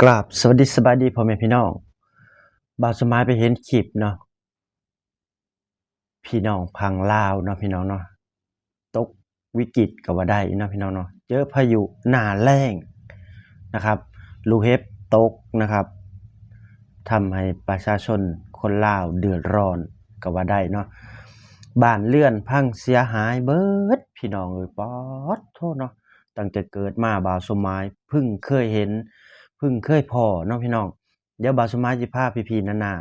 ກາບສະຫວັດດີສະບາຍດີພໍ່ແມ່ພີ່ນ້ອງ. ບ່າວສະໝາຍໄປເຫັນຄລິບເນາະ ພີ່ນ້ອງຝັ່ງລາວເນາະ ພີ່ນ້ອງເນາະ ຕົກວິກິດກໍວ່າໄດ້ເນາະ ພີ່ນ້ອງເນາະ ເຈີພາຍຸໜ້າແລ້ງນະຄັບ ລູກເຫັບຕົກນະຄັບ ທຳໃຫ້ປະຊາຊົນຄົນລາວເດືອດຮ້ອນກໍວ່າໄດ້ເນາະ ບ້ານເຮືອນພັງເສຍຫາຍເບິດ ພີ່ນ້ອງເອີຍ ປາດໂທ້ເນາະ. ຕັ້ງແຕ່ເກີດມາ ບ່າວສົມໝາຍເພິ່ງເຄີຍເຫັນ ເພິ່ງເຄີຍພໍ້ເນາະ ພີ່ນ້ອງ. ດຽວບ່າວສົມໝາຍຊິພາພີ່ໆນ້າ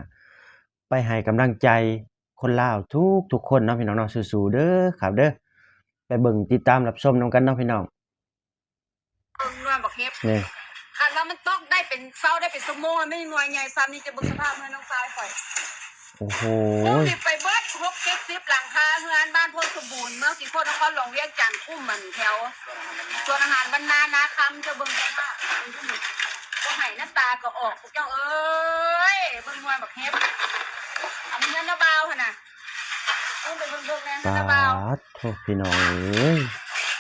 ໆ ໄປໃຫ້ກຳລັງໃຈຄົນລາວທຸກໆຄົນເນາະ ພີ່ນ້ອງເນາະ ສູ້ໆເດີຄັບເດີ. ໄປເບິ່ງຕິດຕາມຮັບຊົມນຳກັນເນາະ ພີ່ນ້ອງ. ເບິ່ງໜ່ວຍບັກເຫັບ ນີ້ ຄັນວ່າມັນຕົກໄດ້ເປັນ ເຊົາໄດ້ເປັນຊົ່ວໂມງແລ້ວ ມີໜ່ວຍໃຫຍ່ຊ່ຳນີ້ ຈະເບິ່ງສະພາບເຮືອນນ້ອງຊາຍຂ້ອຍ. ໂອ້ໂຫ ໂອ້ຍ ໄປເບິດ ຫົກເຈັດສິບຫຼັງຄາເຮືອນ ບ້ານໂພນສົມບູນ ເມືອງສີໂຄດ ນະຄອນຫຼວງວຽງຈັນ ຄຸ້ມມັນແຖວສວນອາຫານວັນນາ ນາຄຳ ເຈົ້າເບິ່ງສະພາບ ບໍ່ໃຫ້ນ້ຳຕາກໍອອກ ພວກເຈົ້າເອີຍ. ເບິ່ງໜ່ວຍບັກເຫັບ ອັນນີ້ເຮືອນນ້າບ່າວຫັ້ນນະ ເບິ່ງໄປເບິ່ງເບິ່ງແນ່ ເຮືອນນ້າບ່າວ. ປາດໂທ້ ພີ່ນ້ອງເອີຍ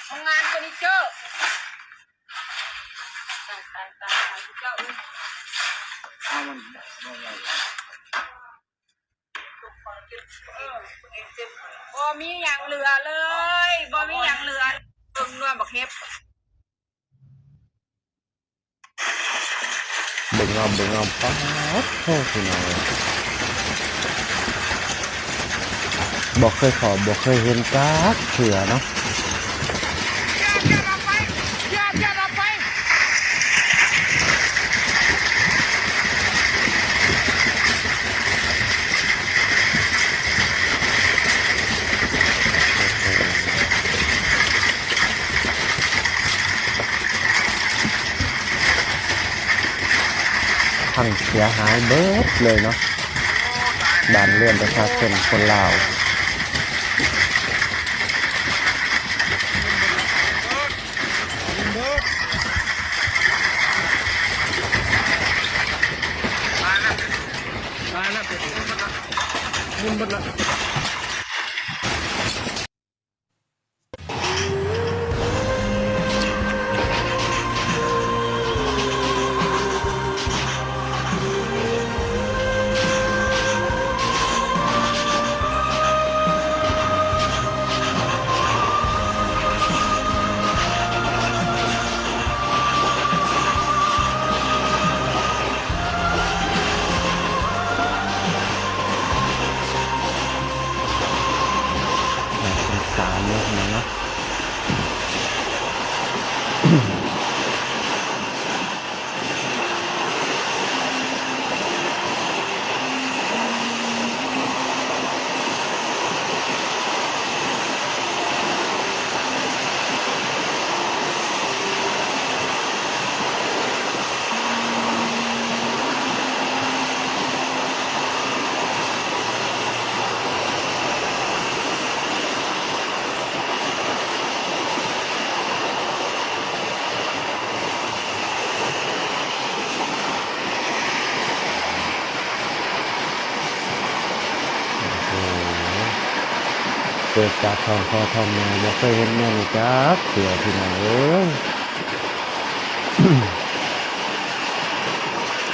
ໂຮງງານເຟີນີເຈີ ຕາຍ ຕາຍ ຕາຍ ຕາຍ ພວກເຈົ້າເອີຍ. ບໍ່ມີຫຍັງເຫຼືອເລີຍ ບໍ່ມີຫຍັງເຫຼືອ. ເບິ່ງໜ່ວຍບັກເຫັບ ເບິ່ງເອົາ ເບິ່ງເອົາ ປາດໂທ້ ພີ່ນ້ອງເອີຍ ບໍ່ເຄີຍພໍ້ ບໍ່ເຄີຍເຫັນຈັກເທື່ອເນາະ. ພັງເສຍຫາຍເບິດເລີຍເນາະ ບ້ານເຮືອນປະຊາຊົນຄົນລາວ. ຕາຍແລ້ວ ຕາຍແລ້ວ ໝຸ່ນເບິດແລ້ວ. ໜ້າສົງສານເນາະ ພີ່ນ້ອງເນາະ. ໂອ້ໂຫ ເກີດຈາກທ້ອງພໍ່ທ້ອງແມ່ ບໍ່ເຄີຍເຫັນແນວນີ້ຈັກເທື່ອ ພີ່ນ້ອງເອີຍ.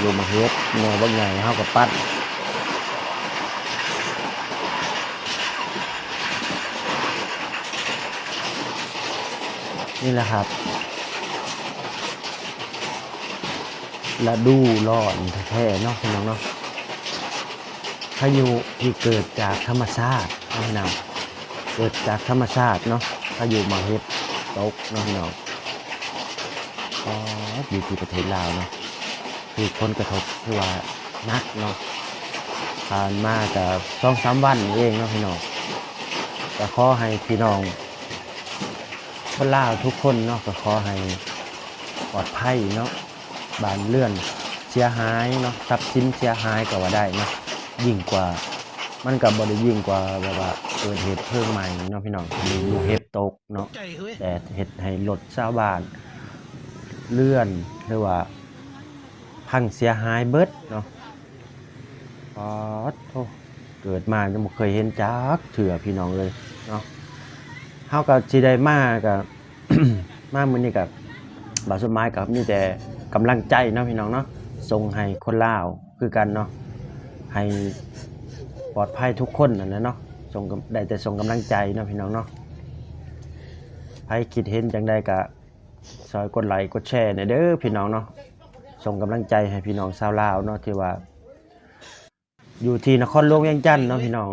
ລູກໝາກເຫັບໜ່ວຍບັກໃຫຍ່ ເຮົາກໍປັດ ນີ້ແຫຼະຄັບ ລະດູຮ້ອນແທ້ໆເນາະ ພີ່ນ້ອງເນາະ. ພາຍຸທີ່ເກີດຈາກທຳມະຊາດເນາະ ພີ່ນ້ອງ ເກີດຈາກທຳມະຊາດເນາະ ພາຍຸໝາກເຫັບຕົກເນາະ ພີ່ນ້ອງ. ກໍຢູ່ທີ່ປະເທດລາວເນາະ ຖືກຜົນກະທົບຖືວ່າໜັກເນາະ ຜ່ານມາກະສອງສາມວັນນີ້ເອງເນາະ ພີ່ນ້ອງ. ກະຂໍໃຫ້ພີ່ນ້ອງຄົນລາວທຸກຄົນເນາະ ກະຂໍໃຫ້ປອດໄພເນາະ. ບ້ານເຮືອນເສຍຫາຍເນາະ ຊັບສິນເສຍຫາຍກໍວ່າໄດ້ເນາະ. ຍິ່ງກວ່າ ມັນກໍບໍ່ໄດ້ຍິ່ງກວ່າແບບວ່າເກີດເຫດເພີງໄໝ້ເນາະ ພີ່ນ້ອງ ຫຼືລູກເຫັບຕົກເນາະ ແຕ່ເຮັດໃຫ້ລົດຊາວບ້ານ ເຮືອນ ຫຼືວ່າພັງເສຍຫາຍເບິດເນາະ. ປາດໂທ້ ເກີດມາຍັງບໍ່ເຄີຍເຫັນຈັກເທື່ອ ພີ່ນ້ອງເອີຍເນາະ. ເຮົາກໍຊິໄດ້ມາ ກໍ ມາມື້ນີ້ກໍ ບ່າວສົມໝາຍກໍມີແຕ່ ກຳລັງໃຈເນາະພີ່ນ້ອງເນາະ ສົ່ງໃຫ້ຄົນລາວຄືກັນເນາະ ໃຫ້ປອດໄພທຸກຄົນນັ້ນແຫຼະເນາະ ສົ່ງກຳ ໄດ້ແຕ່ສົ່ງກຳລັງໃຈເນາະພີ່ນ້ອງເນາະ. ໃຜຄິດເຫັນຈັ່ງໃດກະຊ່ອຍກົດໄລກົດແຊແດ່ເດີພີ່ນ້ອງເນາະ ສົ່ງກຳລັງໃຈໃຫ້ພີ່ນ້ອງຊາວລາວເນາະ ທີ່ວ່າຢູ່ທີ່ນະຄອນຫຼວງວຽງຈັນເນາະພີ່ນ້ອງ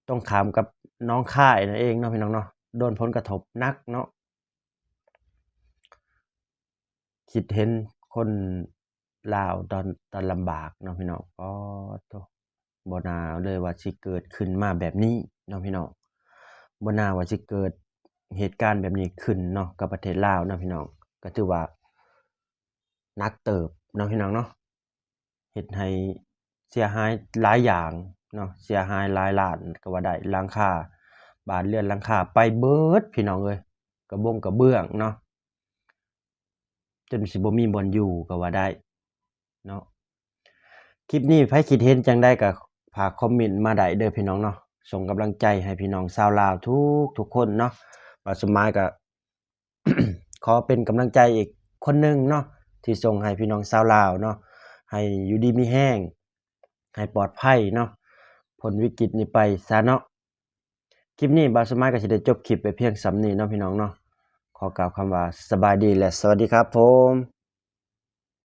ຕົງຂ້າມກັບໜອງຄາຍນັ້ນເອງເນາະພີ່ນ້ອງເນາະ ໂດນຜົນກະທົບໜັກເນາະ. ຄິດເຫັນຄົນລາວຕອນ ຕອນລຳບາກເນາະພີ່ນ້ອງ ປາດໂທ້ ບໍ່ໜ້າເລີຍວ່າຊິເກີດຂຶ້ນມາແບບນີ້ເນາະພີ່ນ້ອງ ບໍ່ໜ້າວ່າຊິເກີດເຫດການແບບນີ້ຂຶ້ນເນາະ ກັບປະເທດລາວເນາະພີ່ນ້ອງ ກໍຖືວ່າໜັກເຕີບເນາະພີ່ນ້ອງເນາະ ເຮັດໃຫ້ເສຍຫາຍຫຼາຍຢ່າງເນາະ ເສຍຫາຍຫຼາຍລ້ານກໍວ່າໄດ້ ຫຼັງຄາ ບ້ານເຮືອນຫຼັງຄາໄປເບິດພີ່ນ້ອງເອີຍ ກະບົງກະເບື້ອງເນາະ ຈົນຊິບໍ່ມີບ່ອນຢູ່ກໍວ່າໄດ້ເນາະ. ຄລິບນີ້ໃຜຄິດເຫັນຈັ່ງໃດກໍຝາກຄອມເມັນມາໄດ້ເດີພີ່ນ້ອງເນາະ ສົ່ງກຳລັງໃຈໃຫ້ພີ່ນ້ອງຊາວລາວທຸກໆຄົນເນາະ ບ່າວສົມໝາຍກໍ ຂໍເປັນກຳລັງໃຈອີກຄົນໜຶ່ງເນາະ ທີ່ສົ່ງໃຫ້ພີ່ນ້ອງຊາວລາວເນາະ ໃຫ້ຢູ່ດີມີແຮງ ໃຫ້ປອດໄພເນາະ ພົ້ນວິກິດນີ້ໄປຊະເນາະ. ຄລິບນີ້ບ່າວສົມໝາຍກໍຊິໄດ້ຈົບຄລິບໄປພຽງສ່ຳນີ້ເນາະພີ່ນ້ອງເນາະ ຂໍກ່າວຄຳວ່າສະບາຍດີ ແລະ ສະຫວັດດີຄັບຜົມ.